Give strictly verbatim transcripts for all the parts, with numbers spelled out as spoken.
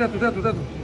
Tèt ou, tèt ou, tèt ou.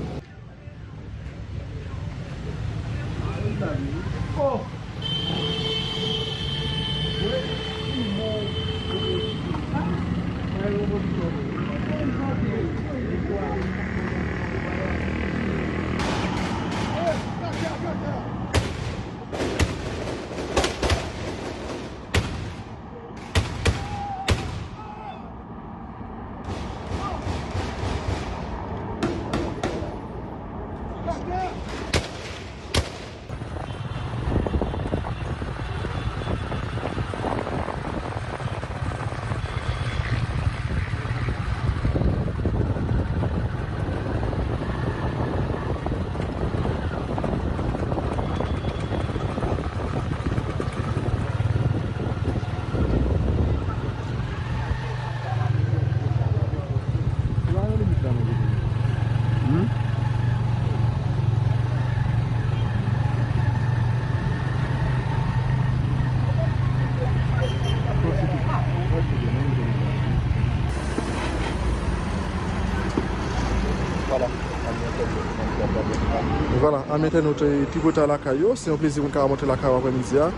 Vwala, anmye entènot, e, tripotay lakay yo, se yon plezi pou n ka rankontre lakay ou aprèmidi a.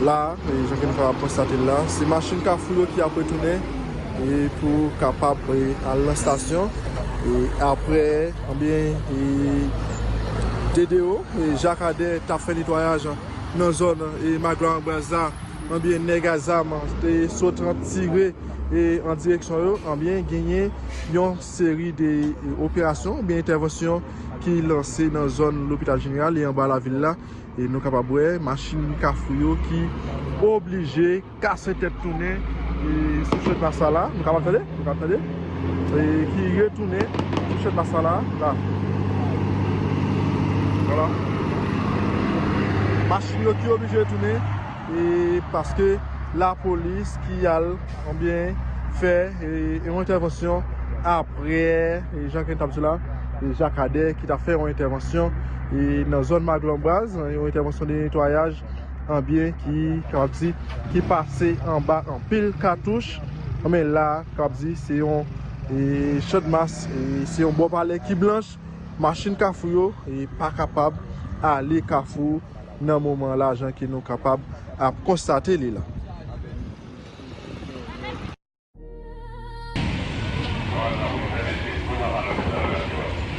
La, e, jan ke nou kapab konstate l la, se machin Kafou yo ki ap retounen, e, pou kapab, e, al nan estasyon. E apre, anbyen, e, D D O, e, Jakadè t ap fè netwayaj nan zòn, e, Maglwa Anbraz la, anbyen, nèg a zam te sot tire, e, an direksyon yo, anbyen, genyen yon seri de, e, operasyon, oubyen entèvansyon ki lanse nan zòn Lopital Jeneral e anba lavil la. E nou kapab wè machin Kafou yo ki oblije kase tèt tounen, e, sou Channmas la. Nou kapab tande? Nou kapab tande? E ki retounen sou Channmas la, la. Vwala. Machin yo ki oblije retounen, e paske lapolis ki al, anbyen, fè, e, yon entèvansyon apre, e, jan ke n t ap di la, e, Jakadè ki t ap fè yon entèvansyon, e, nan zòn Maglwa Anbraz, yon entèvansyon de netwayaj, anbyen, ki, kapab di, ki pase anba anpil katouch. Anbyen, la, kapab di, se yon, e, Channmas, e, se yon bò palè ki blanch. Machin Kafou yo, e, pa kapab ale Kafou nan moman la, jan ke nou kapab ap konstate li la.